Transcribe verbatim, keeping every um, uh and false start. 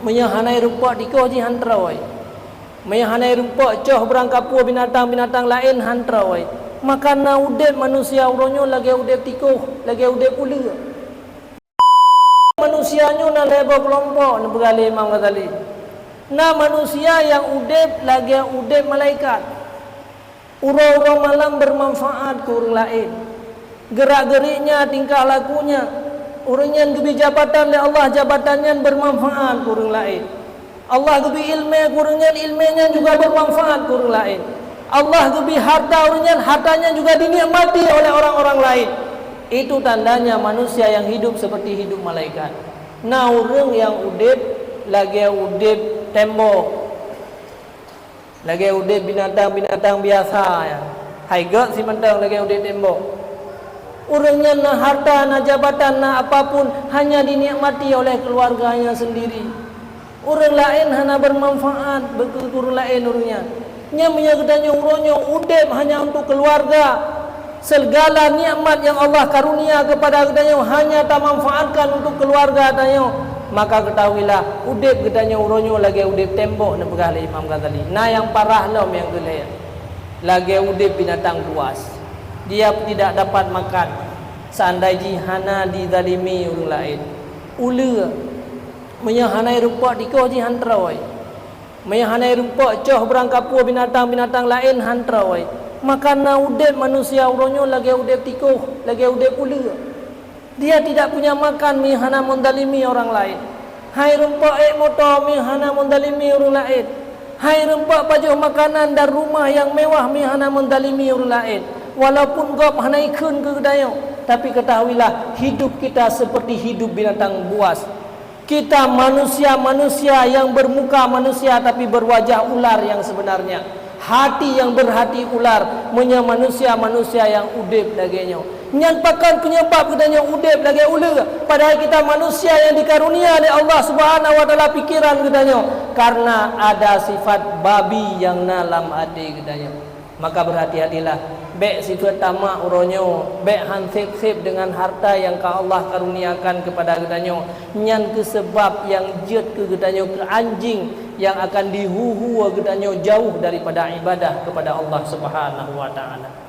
Meunyoe hana irumpok tikoh jih han trôi. Meunyoe hana irumpok coh beurangkapeue binatang-binatang laén han trôi. Maka na udeb manusia uroe nyoe lagée udeb tikoh, lagée udeb uleue. Manusia nyoe na lhée boh keulompok, neupeugah lé Imam Ghazali. Na manusia nyang udeb lagée udeb malaikat. Uroe-uroe malam beumanfaat keu ureuëng laén. Geurak-geuriknya, tingkah lakunya, ureuëng nyan geubri jabatan lé Allah, jabatan nyan beumanfaat keu ureuëng laén. Allah geubri iéleumé keu ureuëng nyan, iéleumé nyan juga beumanfaat keu ureuëng laén. Allah geubri harta ureuëng nyan, harta nyan juga dinikmati oleh orang-orang laén. Itu tandanya manusia nyang hidup seperti hidup malaikat. Na ureuëng nyang udeb lagée udeb tembok. Lagée udeb binatang-binatang biasa nyan. Hai gét simantong lagée udeb tembok. Ureuëng nyan na harta, na jabatan, na apapun, hanya dinikmati oleh keuluwarganya sendiri. Ureuëng laén hana beumanfaat beu keu ureuëng laén ureuëng nyan. Nyan meunyoe geutanyoe uroe nyoe udeb hanya untuk keuluwarga, Segala nikmat nyang Allah karunia keupada geutanyoe hanya tamanfaatkan untuk keuluwarga tanyoe, maka geutahuilah, udeb geutanyoe uroe nyoe lagée udeb tembok, neupeugah lé Imam Ghazali. Na nyang parah lom nyang keulhée, lagée udeb binatang buas. Dia tidak dapat makan, seandai jih hana dizalimi ureuëng laén. Uleue, meunyoe hana irumpok tikoh jih han trôi. Meunyoe hana irumpok coh beurangkapeue binatang-binatang laén han trôi, maka na udeb manusia uroe nyoe lagée udeb tikoh, lagée udeb uleue. Dia tidak punya makan meunyoe hana mendalimi orang lain. Hai rumpok ék moto meunyoe hana mendalimi ureuëng laén. Hai rumpok pajoh makanan dan rumah yang mewah meunyoe hana mendalimi ureuëng laén. Walaupun gob hana ikheun keu geutanyoe, tapi ketahuilah, hidup kita seperti hidup binatang buas. Kita manusia-manusia yang bermuka manusia tapi berwajah ular yang sebenarnya. Hati yang berhati ular, meunyoe manusia-manusia yang udeb lagée nyoe. Nyan pakon penyebab geutanyoe udeb lagée uleue, padahal kita manusia yang dikarunia oleh Allah Subhanahu wa Taala pikiran geutanyoe, karena ada sifat babi yang na lam até geutanyoe. Maka berhati-hatilah, bék sifeuet tamak uroe nyoe, bék han seb-seb deungon harta nyang ka Allah karuniakan keupada geutanyoe. Nyan keuh seubab nyang jeuet keu geutanyoe keu anjing nyang akan dihu-hu geutanyoe jauh daripada ibadah keupada Allah Subhanahu wa Taala.